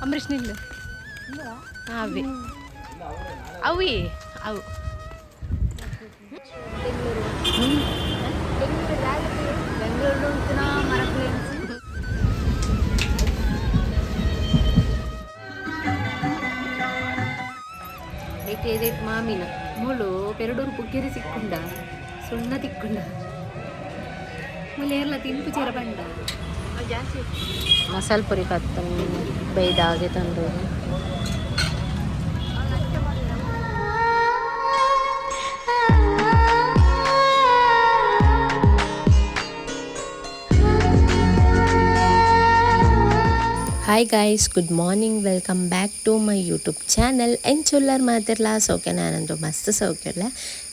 ಅಂಬರೀಷ್ ನಿಲ್ಲು. ಅವಿ ಅವಿ ಅವು. ಐಟ್ ಮಾಮಿನ ಮೂಲು ಪೆರಡೂರು ಪುಗ್ಗೆರಿ ಸಿಕ್ಕುಂಡ ಸುಣ್ಣ ತಿಕ್ಕುಂಡ ಮೂಲು ಏರ್ಲ ತಿಂಪು ಚೇರ ಬಂಡ ಮಸಾಲೆ ಪುರಿ ಕತ್ತ ಬೈದಾಗೆ ತಂದು. Hi guys, good morning, welcome back to my YouTube channel. ಎಂಚುಲ್ಲರ್ ಮಾತಿರ್ಲ ಸೌಖ್ಯ? ನಾನಂತೂ ಮಸ್ತ್ ಸೌಖ್ಯಲ್ಲ.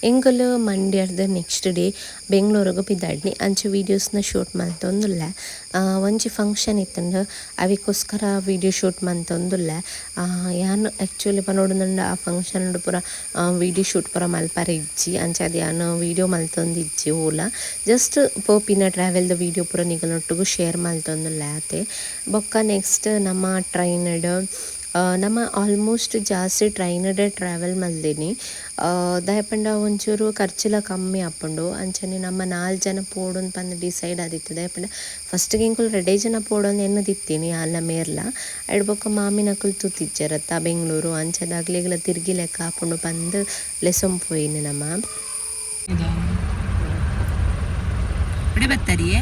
ಎಂಕುಲು ಮಂಡ್ಯರ್ದು ನೆಕ್ಸ್ಟ್ ಡೇ ಬೆಂಗಳೂರಿಗೆ ಪಿದಾಡ್ನಿ. ಅಂಚ ವೀಡಿಯೋಸ್ನ ಶೂಟ್ ಮಂತೊಂದುಲ್ಲ. ಒಂಜಿ ಫಂಕ್ಷನ್ ಇತ್ತಂಡು, ಅವಿಕೋಸ್ಕರ ವೀಡಿಯೋ ಶೂಟ್ ಮಂತೊಂದುಲ್ಲ. ಯಾನ್ ಆ್ಯಕ್ಚುಲಿ ಪನೊಡುಂಡ ಆ ಫಂಕ್ಷನ್ ಪೂರ ವೀಡಿಯೋ ಶೂಟ್ ಪೂರ ಮಲ್ಪರೆ ಇಜ್ಜಿ. ಅಂಚ ಅದು ಯಾನ್ ವೀಡಿಯೋ ಮಲ್ತೊಂದಿಜ್ಜಿ. ಓಲ ಜಸ್ಟ್ ಪೋಪಿನ ಟ್ರಾವೆಲ್ದ ವೀಡಿಯೋ ಪೂರ ನಿಗಲೊಟ್ಟುಗು ಶೇರ್ ಮಲ್ತೊಂದುಲ್ಲ ಆತೆ. ಬೊಕ್ಕ ನೆಕ್ಸ್ಟ್ ನಮ್ಮ ಟ್ರೈನಡ್, ನಮ್ಮ ಆಲ್ಮೋಸ್ಟ್ ಜಾಸ್ತಿ ಟ್ರೈನಡೆ ಟ್ರಾವೆಲ್ ಮಲ್ದಿನಿ. ದಾಯೆ ಪಂಡ ಒಂಚೂರು ಖರ್ಚುಲ ಕಮ್ಮಿ ಆಪುಂಡು. ಅಂಚನೆ ನಮ್ಮ ನಾಲ್ ಜನ ಪೋಡುಂದು ಪಂದ್ ಡಿಸೈಡ್ ಆದಿತ್ತು. ದಾಯೆ ಪಂಡ ಫಸ್ಟ್ಗೆ ಎಂಕುಲು ರಡ್ಡೆ ಜನ ಪೋಡೊಂದು ಎನ್ನದಿತ್ತೀನಿ ಅಲ್ಲ ಮೇರ್ಲ. ಐಡ್ ಬೊಕ್ಕ ಮಾಮಿನಕುಲು ತೂತಿಜ್ಜರತ್ತ ಬೆಂಗಳೂರು, ಅಂಚದ ಅಗ್ಲೆಗ್ಲ ತಿರ್ಗಿ ಲೆಕ್ಕ ಆಪುಂಡು ಪಂದ್ ಲೆಸೊಂದು ಪೋಯಿನಿ ನಮ್ಮ. ಬತ್ತರಿಯೇ.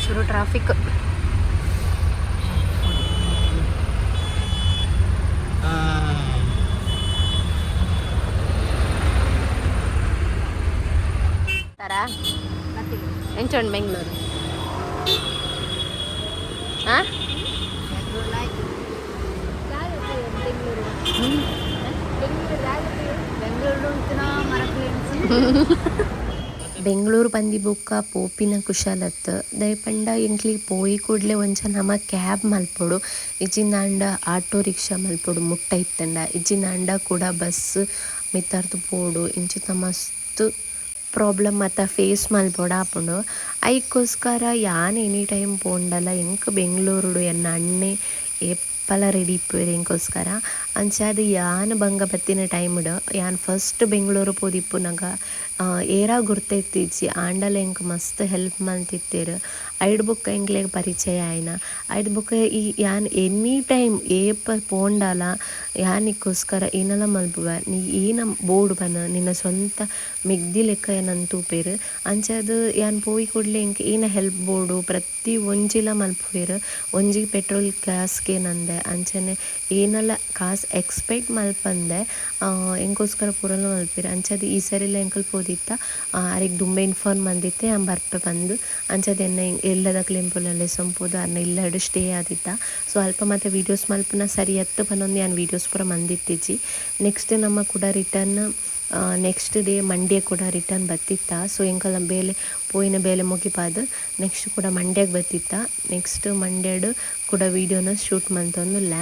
ಶುರು ಟ್ರಾಫಿಕ್. ತರ ಎಂಚೋಣ್ ಬೆಂಗಳೂರು? ಹಾಂ, ಬೆಂಗಳೂರು ಬಂದಿ ಬೊಕ್ಕ ಪೋಪಿನ ಕುಶಾಲತ್. ದಾಯೆ ಪಂಡ ಎಂಕ್ಲೆಗ್ ಪೋಯಿ ಕೂಡ್ಲೆ ಒಂಜ ನಮ ಕ್ಯಾಬ್ ಮಲ್ಪೊಡು, ಇಜ್ಜಿಂದಾಂಡ ಆಟೋ ರಿಕ್ಷಾ ಮಲ್ಪೊಡು ಮುಟ್ಟ ಇತ್ತಂಡ, ಇಜ್ಜಿಂದಾಂಡ ಕೂಡ ಬಸ್ ಮಿತ್ತರ್ದ್ ಪೋಡು. ಇಂಚಿತ ಮಸ್ತ್ ಪ್ರಾಬ್ಲಮ್ ಮಾತ ಫೇಸ್ ಮಲ್ಪೊಡಾಪುಂಡು. ಐಕೋಸ್ಕರ ಯಾನ್ ಎನಿ ಟೈಮ್ ಪೋಂಡಲ ಎಂಕ್ ಬೆಂಗಳೂರುಡು ಎನ್ನ ಅಣ್ಣೆ ಏಪಲ ರೆಡಿ ಇಪ್ಪುವೆರ್ ಎಂಕೋಸ್ಕರ. ಅಂಚಾದ್ ಯಾನ್ ಬಂಗ ಬತ್ತಿನ ಟೈಮ್ಡ್, ಯಾನ್ ಫಸ್ಟ್ ಬೆಂಗಳೂರು ಪೋದಿಪ್ಪುನಗ ಏರಾ ಗುರ್ತ ಇತ್ತಿಜ್ಜಿ, ಆಂಡಲ ಎಂಕ್ ಮಸ್ತ್ ಹೆಲ್ಪ್ ಮಲ್ತಿತ್ತೆರ್. ಐಡ್ ಬೊಕ್ಕ ಎಂಕ್ಲೆಗ್ ಪರಿಚಯ ಆಯಿನ. ಐಡ್ ಬೊಕ್ಕ ಈ ಯಾನ್ ಎನಿ ಟೈಮ್ ಏಪ ಪೋಂಡಲ ಯಾನ್ ನಿಕ್ಕೋಸ್ಕರ ಏನಲ ಮಲ್ಪುವೆ, ನೀ ಏನ ಬೋಡು ಪನ, ನಿನ್ನ ಸ್ವಂತ ಮೆಗ್ದಿ ಲೆಕ್ಕ ಎನನ್ ತೂಪೆರ್. ಅಂಚಾದ್ ಯಾನ್ ಪೋಯಿ ಕೂಡ್ಲೆ ಎಂಕ್ ಏನ ಹೆಲ್ಪ್ ಬೋಡು ಪ್ರತಿ ಒಂಜಿಲ ಮಲ್ಪುವೆರ್. ಒಂಜಿ ಪೆಟ್ರೋಲ್ ಕಾಸ್ ಕೇನಂದೆ, ಅಂಚನೆ ಏನಲ ಕಾಸ್ ಎಕ್ಸ್ಪೆಕ್ಟ್ ಮಲ್ಪಂದೆ ಎಂಕೋಸ್ಕರ ಪೂರಲ ಮಲ್ಪುವೆರ್. ಅಂಚಾದ್ ಈ ಸರಿಲ ಎಂಕುಲು ಪೋದಿತ್ತ, ಅರೆಗ್ ದುಂಬೆ ಇನ್ಫಾರ್ಮ್ ಮಲ್ದಿತ್ತೆ ಯಾನ್ ಬರ್ಪೆ ಪಂದ್. ಅಂಚಾದ್ ಎನ್ನ ಇಲ್ಲದಕ್ಲೆನ್ ಪೂರ ಲೆಸೊಂದು ಪೋದು ಅರ್ನ ಇಲ್ಲಡ್ ಸ್ಟೇ ಆದಿತ್ತ. ಸೊ ಅಲ್ಪ ಮಾತ ವೀಡಿಯೋಸ್ ಮಲ್ಪುನ ಸರಿ ಅತ್ತ್ ಪನೊಂದು ಯಾನ್ ವೀಡಿಯೋಸ್ ಪೂರ ಮಂದಿತ್ತಿಜಿ. ನೆಕ್ಸ್ಟ್ ನಮ್ಮ ಕೂಡ ರಿಟರ್ನ್ ನೆಕ್ಸ್ಟ್ ಡೇ ಮಂಡ್ಯ ಕೂಡ ರಿಟರ್ನ್ ಬತ್ತಿತ್ತ. ಸೊ ಎಂಕಲ್ನ ಬೇಲೆ ಪೋಯಿನ ಬೇಲೆ ಮುಗಿಪಾದ್ ನೆಕ್ಸ್ಟ್ ಕೂಡ ಮಂಡ್ಯಗ್ ಬತ್ತಿತ್ತ. ನೆಕ್ಸ್ಟ್ ಮಂಡ್ಯಡ್ ಕೂಡ ವೀಡಿಯೋನ ಶೂಟ್ ಮಂತೊಂದುಲ್ಲ.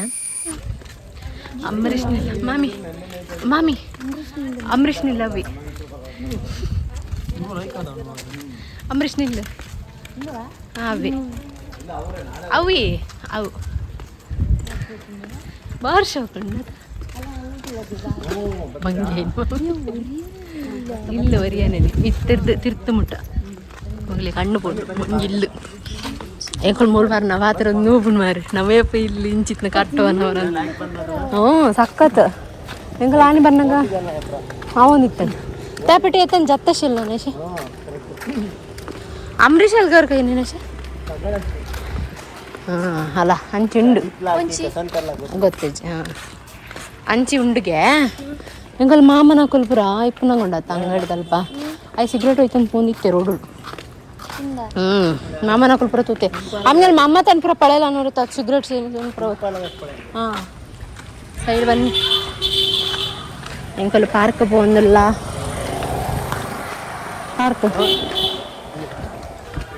ಅಂಬರೀಷ್ ನಿಲ್ಲ ಮಾಮಿ, ಮಾಮಿ, ಅಂಬರೀಷ್ ನಿಲ್ಲವಿ, ಅಂಬರೀಷ್ ನಿಲ್ಲು. ಅವಿ ಅವಿ ಅವು ಬಾರ್ ಶೋಕುಂಡು ಬಂಗೆ ಇಲ್ಲ ಒರಿಯಾನೆ ಇತ್ತಿರ್ದು ತಿರ್ತು ಮುಟ್ಟ ಹೋಗ್ಲಿ ಕಣ್ಣು ಪೋಡು ಒಂಜಿ ಇಲ್ಲು. ಎಂಕುಲು ಮೂರು ಬಾರ್ ನವಾತರ ನೂಪುನ್ ಮಾರಿ ನವೇಪ ಇಲ್ಲಿ ಇಂಚಿತ್ನ ಕಟ್ಟುವನವರ. ಹ್ಞೂ ಸಖತ್. ಎಂಕುಲು ಆನಿ ಬನ್ನಗ ಅವನಿತ್ತನು ತೇಪಟಿ ಎತ್ತನ್ ಜತ್ತಶಿಲ್ಲ ನೇಶೆ ಅಂಬರೀಷ್ ಅಲ್ಗವ್ರ ಕೈ ನೇಶೆ. ಹಾಂ ಅಲ್ಲ, ಅಂಚಿ ಉಂಡು ಗೊತ್ತಿಜ್ಜಿ. ಹಾಂ, ಅಂಚಿ ಉಂಡುಗೆ. ಎಂಕಲ್ ಮಾಮನ ಕುಲ್ಪುರ ಇಪ್ಪುನಂಗುಂಡ ಅಂಗಡಿದಲ್ಪ I cigarette ಹೋಯ್ತಂದು ಪೋಂದಿತ್ತೆ ರೋಡು. ಮಾಮನ ಕುಲ್ಪುರ ತೂತೆ. ಆಮೇಲೆ ಮಾಮ ತನ್ ಪುರ ಪಳೆಲ್ಲ ಅನ್ನೋರು ಸಿಗರೇಟ್ ಪುರ. ಹಾಂ, ಸೈಡ್ ಬನ್ನಿ. ಎಂಕಲು ಪಾರ್ಕ್ ಪೋಂದುಲ್ಲ, ಪಾರ್ಕ್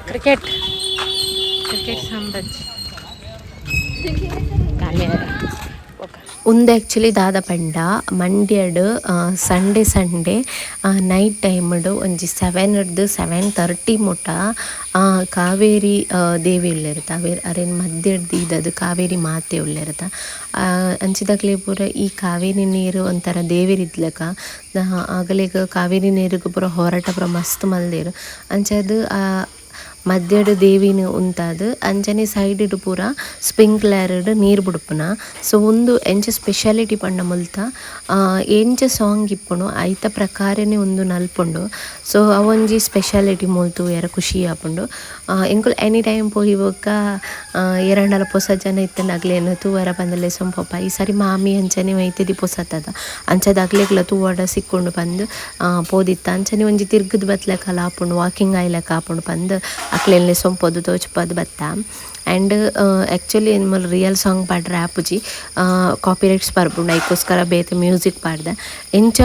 ಕ್ರಿಕೆಟ್ ಕ್ರಿಕೆಟ್ ಸಂಬಜ್. ಉಂದು ಆ್ಯಕ್ಚುಲಿ ದಾದ ಪಂಡ ಮಂಡ್ಯಡ್ Sunday Sunday night ಟೈಮ್ಡ್ ಒಂಜಿ 7 ರ್ದ್ 7:30 ಮುಟ ಕಾವೇರಿ ದೇವಿ ಉಲ್ಲೆರ್ತ ಅರೆನ್ ಮಧ್ಯಡ್ ದೀದದು ಕಾವೇರಿ ಮಾತೆ ಉಲ್ಲೆರ್ತ ಅಂಚಿದಕ್ಲೆ ಪೂರ ಈ ಕಾವೇರಿ ನೀರು ಒಂಥರ ದೇವೆರಿದ್ಲಕ ಅಗಲೆಗ್ ಕಾವೇರಿ ನೀರುಗು ಪೂರ ಹೋರಾಟ ಪೂರ ಮಸ್ತ್ ಮಲ್ದೆರ್ ಅಂಚಾದ್ ಮಧ್ಯಡ್ ದೇವಿನ ಉಂತಾದ್ ಅಂಚನೆ ಸೈಡ್ ಪೂರ ಸ್ಪ್ರಿಂಕ್ಲರ್ ನೀರು ಬುಡ್ಪುನ. ಸೊ ಉಂದು ಎಂಚ ಸ್ಪೆಷಾಲಿಟಿ ಪಂಡ ಮುಲ್ತ ಎಂಚ ಸಾಂಗ್ ಇಪ್ಪುನು ಐತ ಪ್ರಕಾರನೆ ಉಂದು ನಲ್ಪುಂಡು. ಸೊ ಅವೊಂಜಿ ಸ್ಪೆಷಾಲಿಟಿ ಮೂಲು ತೂಯೆರೆ ಖುಷಿ ಆಪುಂಡು. ಎಂಕುಲು ಎನಿ ಟೈಮ್ ಪೋಯಿ ಬೊಕ್ಕ ಏರಾಂಡಲ ಪೊಸ ಜನ ಇತ್ತ್ಂಡ ಅಗ್ಲೆನ್ ತೂವರ ಪಂದ್ ಲೆಸೊಂದು ಪೋಪ. ಈ ಸಾರಿ ಮಾಮಿ ಅಂಚನೆ ಮೈತಿದಿ ಪೊಸತದ ಅಂಚಾದ್ ಅಗ್ಲೆಗ್ಲ ತೂವಡ ಸಿಕ್ಕುಂಡು ಪಂದ್ ಪೋದಿತ್ತ. ಅಂಚನೆ ಒಂಜಿ ತಿರ್ಗದ್ ಬತ್ಲೆಕಲ ಆಪುಂಡು, ವಾಕಿಂಗ್ ಆಯಿಲೆಕ ಆಪುಂಡು ಪಂದ್ ಅಕ್ಲೆನ್ ಲೆಸೊಂದು ತೋಜ್ಪಾದ್ ಬತ್ತ. ಆ್ಯಂಡ್ ಆ್ಯಕ್ಚುಲಿ ಮೂಲು ರಿಯಲ್ ಸಾಂಗ್ ಪಾಡ್ರೆ ಆಪುಜಿ, ಕಾಪಿರೈಟ್ಸ್ ಬರ್ಪುಂಡು, ಐಕೋಸ್ಕರ ಬೇತೆ ಮ್ಯೂಸಿಕ್ ಪಾಡ್ದೆ. ಎಂಚ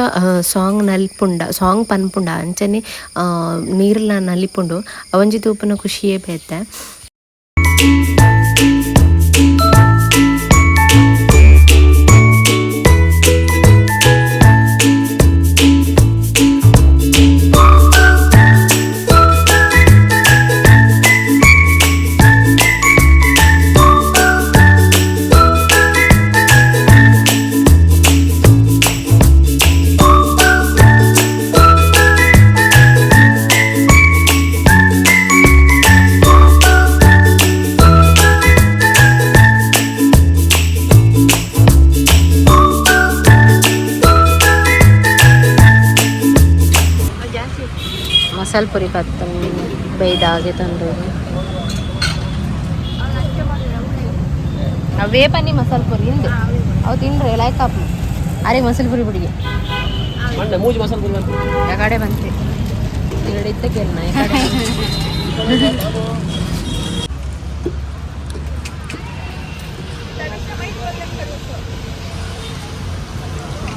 ಸಾಂಗ್ ನಲ್ಪುಂಡ ಸಾಂಗ್ ಪನ್ಪುಂಡ ಅಂಚನೆ ನೀರ್ಲ ನಲಿಪುಂಡು, ಅವೊಂಜಿ ತೂಪುನ ಖುಷಿಯೇ ಬೇತೆ. ಮಸಾಲೆ ಪುರಿ ಕತ್ತ ಬೈದಾಗೆ ತಂದು ಅವೇ ಪನ್ನಿ ಮಸಾಲೆ ಪುರಿ ಇಂದು ಅವು ತಿಂಡ್ರೆ ಲೈಕ್ ಆಪು. ಅರೆ ಮಸಾಲೆ ಪುರಿ ಬಿಡಿಗೆ ಕಡೆ ಬಂತೆ ಎರಡು ಇತ್ತಕ್ಕೆ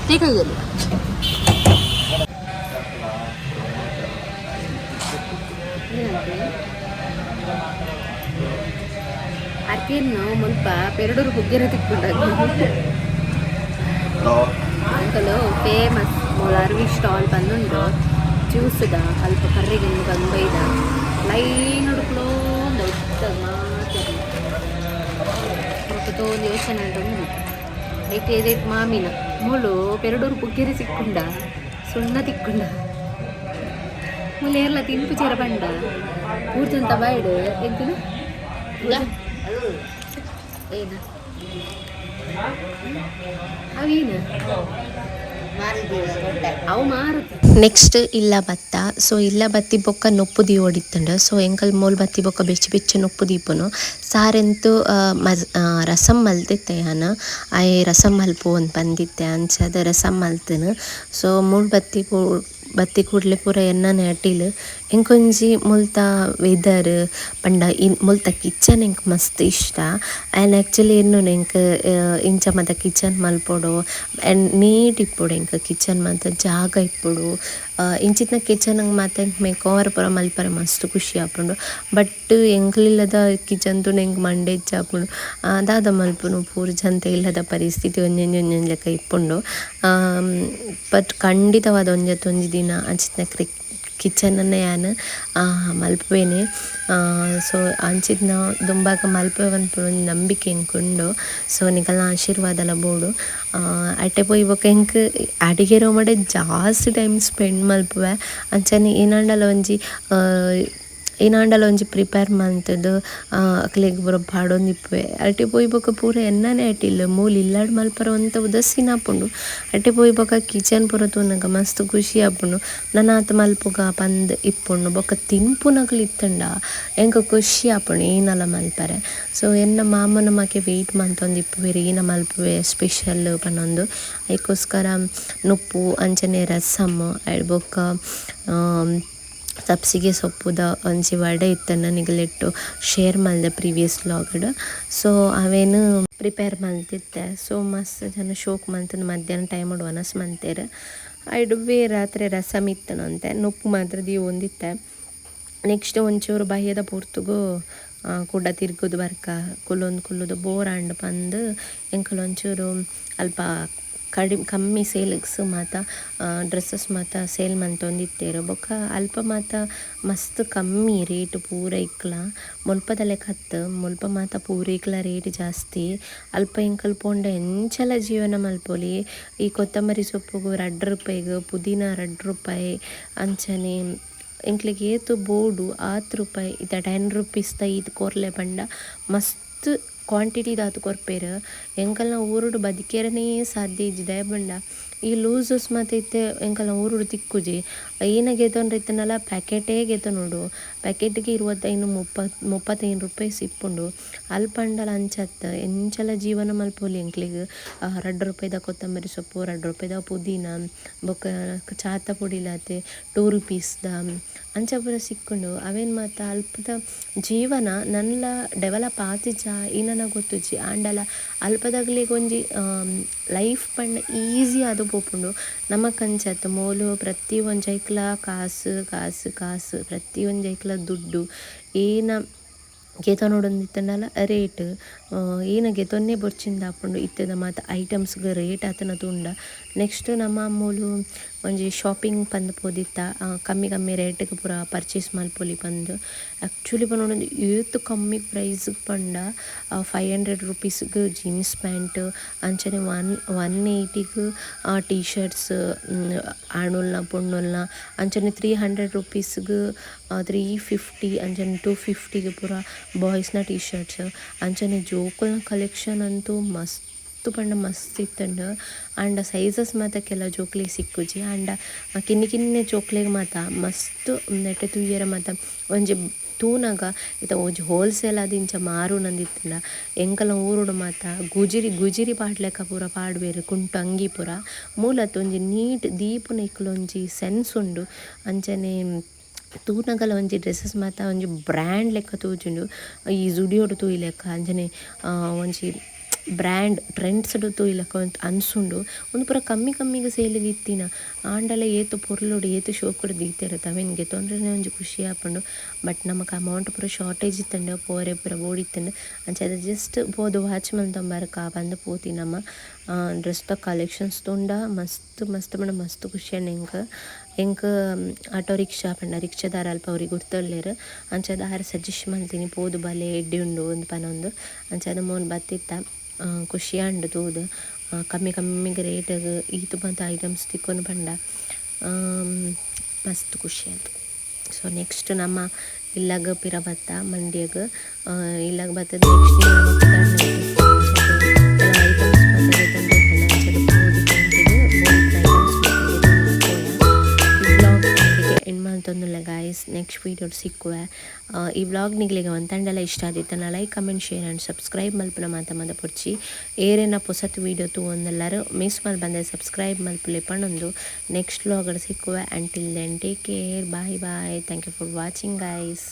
ತೀಕದಲ್ಲಿ ಅರ್ಕೇನು ಮುಲ್ಪ ಪೆರಡೂರು ಹುಗ್ಗೆರೆ ತಿಕ್ಕೊಂಡದ್ದು ಅಂಕಲು ಫೇಮಸ್ ಮೂಲ ಅರ್ವಿ ಸ್ಟಾಲ್ ಬಂದುಂಡು. ಜ್ಯೂಸ್ದ ಅಲ್ಪ ಕರ್ರೆಗೆ ಬಂಬೈದ ಲೈನ್ ಹುಡುಕ್ಲೋಂದ ಉತ್ತದ ಮಾತ್ರ ತೋಂದು ಯೋಚನೆ ಉಂಟು. ಐಟ್ ಏದೈತ್ ಮಾಮಿನ ಮೂಲು ಪೆರಡೂರು ಪುಗ್ಗೆರೆ ಸಿಕ್ಕೊಂಡ ಸುಣ್ಣ ತಿಕ್ಕೊಂಡ ಮೂಲು ಏರ್ಲ ತಿನ್ಪು ಚೇರ ಬಂಡ ಊರ್ಜಂತ ಬಾಯ್ಡು ಎಂತಿನ ಏನ ಅವೇನ ಅವು ಮಾರುತ್ತ. ನೆಕ್ಸ್ಟ್ ಇಲ್ಲ ಬತ್ತ. ಸೊ ಇಲ್ಲ ಬತ್ತಿ ಬೊಕ್ಕ ನೊಪ್ಪು ದೀವೊಡಿತ್ತುಂಡು. ಸೊ ಎಂಕಲ್ ಮೋಲ್ ಬತ್ತಿ ಬೊಕ್ಕ ಬೆಚ್ಚ ಬೆಚ್ಚ ನೊಪ್ಪು ದೀಪುನು ಸಾರೆಂತು ರಸಂ ಮಲ್ತಿತ್ತೆ ಯಾನ್ ಆಯೆ ರಸಂ ಮಲ್ಪು ಅಂದ್ ಪಂದಿತ್ತೆ ಅಂಚಾದ್ ರಸಂ ಮಲ್ತಿನು. ಸೊ ಮೂಲ್ ಬತ್ತಿ ಬತ್ತಿ ಕೂಡ್ಲೆ ಪೂರ ಎನ್ನನೆ ಅಟಿಲ್ ಎಂಕೊಂಜಿ ಮುಲ್ತ ವೆದರ್ ಪಂಡ ಮುಲ್ತ ಕಿಚನ್ ಎಂಕ್ ಮಸ್ತ್ ಇಷ್ಟ. ಆ್ಯಂಡ್ ಆ್ಯಕ್ಚುಲಿ ಎನ್ನುನು ಎಂಕ್ ಇಂಚ ಮಾತ ಕಿಚನ್ ಮಲ್ಪೊಡು ಆ್ಯಂಡ್ ನೀಟ್ ಇಪ್ಪೊಡು ಎಂಕ್ ಕಿಚನ್ ಮಾತ ಜಾಗ ಇಪ್ಪೊಡು. ಇಂಚಿತ್ನ ಕಿಚನ್ ಮಾತ ಎಂಕ್ ಮೇಕೋವರ್ ಪೂರ ಮಲ್ಪರೆ ಮಸ್ತ್ ಖುಷಿ ಆಪುಂಡು. ಬಟ್ ಎಂಕ್ಲಿಲ್ಲದ ಕಿಚನ್ ತೂಂಡ ಎಂಕ್ ಮಂಡೆ ಹೆಚ್ಚ ಆಪುಂಡು. ದಾದ ಮಲ್ಪುನು ಪೂರ ಜಂತೆ ಇಲ್ಲದ ಪರಿಸ್ಥಿತಿ ಒಂಜೊಂಜಿ ಒಂಜೊಂಜಿ ಲೆಕ್ಕ ಇಪ್ಪುಂಡು. ಬಟ್ ಖಂಡಿತವಾದ ಒಂಜತ್ ಒಂಜಿ ದಿನ ಅಂಚಿತ್ನ ಕಿಚನ್ ಯಾನ್ ಮಲ್ಪುವೆನೆ. ಸೊ ಅಂಚಿತ್ನ ದುಂಬಾಗ ಮಲ್ಪುವೆ ಪನ್ಪುನ ಒಂಜಿ ನಂಬಿಕೆ ಎಂಕ್ ಉಂಡು. ಸೊ ನಿಕಲ್ನ ಆಶೀರ್ವಾದಲ ಬೋಡು. ಅಟ್ಟೆ ಪೋಯಿ ಬೊಕ್ಕ ಎಂಕ್ ಅಡಿಗೆ ರೋಮಡೆ ಜಾಸ್ತಿ ಟೈಮ್ ಸ್ಪೆಂಡ್ ಮಲ್ಪುವೆ. ಅಂಚನೆ ಏನಾಂಡಲ ಒಂಜಿ ಏನಾಂಡಲ ಒಂಜಿ ಪ್ರಿಪೇರ್ ಮಲ್ತುದು ಅಕ್ಲೆಗ್ ಪೂರ ಪಾಡೊಂದಿಪ್ಪುವೆ. ಅಲ್ಟೆ ಪೋಯಿ ಬೊಕ್ಕ ಪೂರ ಎನ್ನನೆ ಅಟಿಲ್ ಮೂಲು ಇಲ್ಲಡ್ ಮಲ್ಪರೆ ಒಂತೆ ಉದಾಸೀನ ಆಪುಂಡು. ಅಟ್ಟೆ ಪೋಯಿ ಬೊಕ್ಕ ಕಿಚನ್ ಪೂರ ತೂನಗ ಮಸ್ತ್ ಖುಷಿ ಆಪುಂಡು. ನನಾತ್ ಮಲ್ಪುಗ ಪಂದ್ ಇಪ್ಪುಂಡು. ಬೊಕ್ಕ ತಿನ್ಪುನಕುಲು ಇತ್ತುಂಡ ಎಂಕ್ ಖುಷಿ ಆಪುಂಡು ಏನಲ ಮಲ್ಪರೆ. ಸೊ ಎನ್ನ ಮಾಮನ ಮಕ್ಕೆ ವೆಯ್ಟ್ ಮಲ್ತೊಂದಿಪ್ಪುವೆರ್ ಏನ ಮಲ್ಪುವೆ ಸ್ಪೆಷಲ್ ಪನೊಂದು. ಐಕೋಸ್ಕರ ನುಪ್ಪು ಅಂಚನೆ ರಸಮ್ ಐಡ್ ಬೊಕ್ಕ ಸಬ್ಸಿಗೆ ಸೊಪ್ಪುದ ಒಂಜಿ ವಡೆ ಇತ್ತುಂಡ ನಿಗಲೆಟ್ಟು ಶೇರ್ ಮಲ್ದೆ ಪ್ರೀವಿಯಸ್ ವ್ಲಾಗ್ಡ್. ಸೊ ಅವೇನು ಪ್ರಿಪೇರ್ ಮಲ್ತಿತ್ತೆ. ಸೊ ಮಸ್ತ್ ಜನ ಶೋಕ್ ಮಲ್ತಂದು ಮಧ್ಯಾಹ್ನ ಟೈಮ್ ವನಸ್ ಮಲ್ತೆರ್. ಐಡುವೆ ರಾತ್ರೆ ರಸಮ್ ಇತ್ತನಂತೆ ನುಪ್ಪು ಮಾತ್ರ ದೀವೊಂದಿತ್ತೆ. ನೆಕ್ಸ್ಟ್ ಒಂಚೂರು ಬಯ್ಯದ ಪೊರ್ತುಗು ಕುಡ ತಿರ್ಗುದು ಬರ್ಕ ಕುಲ್ಲೊಂದು ಕುಲ್ಲುದು ಬೋರ್ ಆಂಡ್ ಪಂದ್ ಎಂಕುಲು ಒಂಚೂರು ಅಲ್ಪ ಕಡಿಮೆ ಕಮ್ಮಿ ಸೇಲ್ಸ್ ಮಾತ ಡ್ರೆಸ್ಸಸ್ ಮಾತ ಸೇಲ್ ಮಂತೊಂದಿತ್ತೆರ್ ಬೊಕ್ಕ ಅಲ್ಪ ಮಾತ ಮಸ್ತ್ ಕಮ್ಮಿ ರೇಟ್ ಪೂರ ಇಕ್ಲ ಮುಲ್ಪದ ಲೆಕ್ಕ ಮುಲ್ಪ ಮಾತ ಪೂರಿಕ್ಲ ರೇಟ್ ಜಾಸ್ತಿ. ಅಲ್ಪ ಎಂಕುಲು ಪೋಂಡ ಎಂಚಲ ಜೀವನ ಮಲ್ಪೊಲಿ. ಈ ಕೊತ್ತಂಬರಿ ಸೊಪ್ಪುಗು 2 ರೂಪಾಯಿಗ್, ಪುದೀನ 2 ರೂಪಾಯಿ, ಅಂಚನೆ ಎಂಕ್ಲೆಗ್ ಏತ್ ಬೋಡು ಆತ್ ರೂಪಾಯಿ. ಇತ್ತೆ 10 ರೂಪೀಸ್ ದ ಈತ್ ಕೊರ್ಲೆ ಪಂಡ ಮಸ್ತ್ ಕ್ವಾಂಟಿಟಿ ದಾತ್ ಕೊರ್ಪೆರ್. ಎಂಕಲ್ನ ಊರುಡು ಬದಿಕೆರನೇ ಸಾಧ್ಯ ಇಜ್ಜಿ ದಾಯೆ ಪಂಡ ಈ ಲೂಸಸ್ ಮಾತ ಇತ್ತೆ ಎಂಕಲ್ನ ಊರುಡು ತಿಕ್ಕುಜಿ. ಏನ ಗೆತೊನ್ರೆ ಇತ್ತ್ಂಡಲ ಪ್ಯಾಕೆಟೇ ಗೆತೊನೊಡು. ಪ್ಯಾಕೆಟ್ಗೆ 25 35 ರೂಪಾಯಿ ಸಿಪ್ಪುಂಡು. ಅಲ್ಪಂಡಲ ಅಂಚತ್ ಎಂಚಲ ಜೀವನ ಮಲ್ಪೊಲಿ ಎಂಕ್ಲೆಗ್. 2 ರೂಪಾಯಿದ ಕೊತ್ತಂಬರಿ ಸೊಪ್ಪು, 2 ರೂಪಾಯಿದ ಪುದೀನ, ಬೊಕ್ಕ ಚಾತ ಪೊಡಿಲಾತೆ 2 ರೂಪೀಸ್ದ ಅಂಚ ಪೂರ ಸಿಕ್ಕುಂಡು. ಅವೇನ್ ಮಾತ ಅಲ್ಪದ ಜೀವನ ನನ್ಲ ಡೆವಲಪ್ ಆತಿಜ ಏನನ ಗೊತ್ತುಜಿ. ಆಂಡಲ ಅಲ್ಪದಗ್ಲೆಗ್ ಒಂಜಿ ಲೈಫ್ ಪಂಡ ಈಸಿ ಆದ್ ಪೋಪುಂಡು. ನಮಕ್ ಅಂಚತ್ ಮೋಲು ಪ್ರತಿ ಒಂಜೈಕ್ಲ ಕಾಸು ಕಾಸು ಕಾಸು, ಪ್ರತಿ ಒಂಜೈಕ್ಲ ದುಡ್ಡು. ಏನ ಗೆತೊನೊಡೊಂದಿತ್ತುಂಡಲ ರೇಟ್, ಏನ ಗೆತೊನ್ನೆ ಬೊರ್ಚಿಂದಾಪುಂಡು. ಇತ್ತೆದ ಮಾತ ಐಟಮ್ಸ್ಗ್ ರೇಟ್ ಆತನ ತೂಂಡ. ನೆಕ್ಸ್ಟ್ ನಮ್ಮ ಮೂಲು ಒಂಜಿ ಶಾಪಿಂಗ್ ಪಂದ್ ಪೋದಿತ್ತ, ಕಮ್ಮಿ ಕಮ್ಮಿ ರೇಟ್ಗ್ ಪೂರ ಪರ್ಚೇಸ್ ಮಲ್ಪೊಲಿ ಪಂದ್. ಆಕ್ಚುಲಿ ಪನೊಡೊಂದು ಏತ್ ಕಮ್ಮಿ ಪ್ರೈಸ್ ಪಂಡ 500 ರೂಪೀಸ್ಗ್ ಜೀನ್ಸ್ ಪ್ಯಾಂಟ್, ಅಂಚನೆ 180ಗ್ ಟೀ ಶರ್ಟ್ಸ್ ಆಣುಲ್ನ ಪೊಣ್ಣುಲ್ನ, ಅಂಚನೆ 300 ರೂಪೀಸ್ಗ್ 350, ಅಂಚನೆ 250ಗ್ ಪೂರ ಬಾಯ್ಸ್ನ ಟೀ ಶರ್ಟ್ಸ್. ಅಂಚನೆ ಜೋಕುಲ್ನ ಕಲೆಕ್ಷನ್ ಅಂತೂ ಮಸ್ತ್ ಪಂಡ ಮಸ್ತ್ ಇತ್ತುಂಡು. ಆಂಡ ಸೈಜಸ್ ಮಾತ ಕೆಲ ಜೋಕ್ಲೆಗ್ ಸಿಕ್ಕುಜಿ. ಆಂಡ ಕಿನ್ನಿ ಕಿನ್ನಿ ಜೋಕ್ಲೆಗ್ ಮಾತ ಮಸ್ತ್ ನೆಟೆ ತೂಯೆರೆ ಮಾತ ಒಂಜಿ ತೂನಗ ಇತ್ತೆ ಒಂಜಿ ಹೋಲ್ಸೇಲ್ ಆದ್ ಇಂಚ ಮಾರುನಂದಿತ್ತುಂಡ ಎಂಕಲ್ನ ಊರುಡು ಮಾತ ಗುಜಿರಿ ಗುಜಿರಿ ಪಾಡ್ಲೆಕ ಪೂರ ಪಾಡ್ವೆರ್ ಕುಂಟು ಅಂಗಿ ಪೂರ. ಮೂಲತ ಒಂಜಿ ನೀಟ್ ದೀಪುನೈಕುಲು ಒಂಜಿ ಸೆನ್ಸ್ ಉಂಡು. ಅಂಚನೆ ತೂನಗಲ ಒಂಜಿ ಡ್ರೆಸ್ಸಸ್ ಮಾತ ಒಂಜಿ ಬ್ರ್ಯಾಂಡ್ ಲೆಕ್ಕ ತೋಜುಂಡು. ಈ ಜುಡಿಯೋಡು ತೂಯಿಲೆಕ್ಕ ಅಂಚನೆ ಒಂಜಿ ಬ್ರ್ಯಾಂಡ್ ಟ್ರೆಂಡ್ಸ್ ತೂಯಿಲೆಕ್ಕ ಅನ್ಸುಂಡು. ಉಂದು ಪೂರ ಕಮ್ಮಿ ಕಮ್ಮಿಗ್ ಸೇಲ್ಗ್ ಇತ್ತಿನ. ಆಂಡಲ ಏತ್ ಪೊರ್ಲುಡು ಏತ್ ಶೋಕುಡು ದೀತೆರ್ ಅವೆನ್ ಗೆತೊಂಡ್ರೆನೆ ಒಂಜಿ ಖುಷಿ ಆಪುಂಡು. ಬಟ್ ನಮಕ್ ಅಮೌಂಟ್ ಪೂರ ಶಾರ್ಟೇಜ್ ಇತ್ತುಂಡು, ಪೋರೆ ಪೂರ ಬೋಡಿತ್ತುಂಡು. ಅಂಚಾದ್ ಜಸ್ಟ್ ಪೋದು ವಾಚ್ ಮಲ್ತೊಂಬರ್ಕ ಪಂದ್ ಪೋತಿ ನಮ. ಡ್ರೆಸ್ ದ ಕಲೆಕ್ಷನ್ಸ್ ತೂಂಡ ಮಸ್ತ್ ಮಸ್ತ್ ಪಂಡ ಮಸ್ತ್ ಖುಷಿ ಆಂಡ್ ಎಂಕ್. ಎಂಕ್ ಆಟೋ ರಿಕ್ಷಾ ಪಂಡ ರಿಕ್ಷಾದಾರ್ ಅಲ್ಪ ಅವ್ರಿಗೆ ಗುರ್ತೊಲ್ಲೆರ್. ಅಂಚಾದ್ ಆರ್ ಸಜೆಸ್ಟ್ ಮಲ್ತಿನಿ ಪೋದು ಬಲೆ ಎಡ್ಡೆ ಉಂಡು ಅಂದ್ ಪನೊಂದು. ಅಂಚಾದ್ ಮೋಲು ಬತ್ತಿತ್ತ ಖುಷಿ ಆಂಡ್ ತೂದು. ಕಮ್ಮಿ ಕಮ್ಮಿಗ್ ರೇಟ್ಗ್ ಈತ್ ಮಾತ ಐಟಮ್ಸ್ ತಿಕ್ಕೊನು ಪಂಡ ಮಸ್ತ್ ಖುಷಿ ಆಂಡ್. ಸೊ ನೆಕ್ಸ್ಟ್ ನಮ್ಮ ಇಲ್ಲಗ್ ಪಿರ ಬತ್ತ ಮಂಡ್ಯಗ್. ಇಲ್ಲಗ್ ಬತ್ತದ್ ನೆಕ್ಸ್ಟ್ ಐಟಮ್ಸ್ ಮಾತ ಗೆತೊಂದು ಎಂಡ್ ಮಲ್ತೊಂದುಲ್ಲೆ guys. Next video ಸಿಕ್ಕುವೆ. ಈ ವ್ಲಾಗ್ ನಿಗ್ಲೆಗ್ ಒಂತಂಡಲ ಇಷ್ಟ ಆದಿತ್ತುಂಡ like, comment, share and subscribe ಮಲ್ಪುನ ಮಾತ ಮದಪೊಡ್ಚಿ. ಏರೆನ ಪೊಸತ್ ವೀಡಿಯೋ ತೂವೊಂದುಲ್ಲೆರ್ ಮಿಸ್ ಮಲ್ಪಂದೆ ಸಬ್ಸ್ಕ್ರೈಬ್ ಮಲ್ಪುಲೆ ಪನೊಂದು ನೆಕ್ಸ್ಟ್ ವ್ಲಾಗ್ ಸಿಕ್ಕುವೆ. Until then take care, bye bye, thank you for watching guys.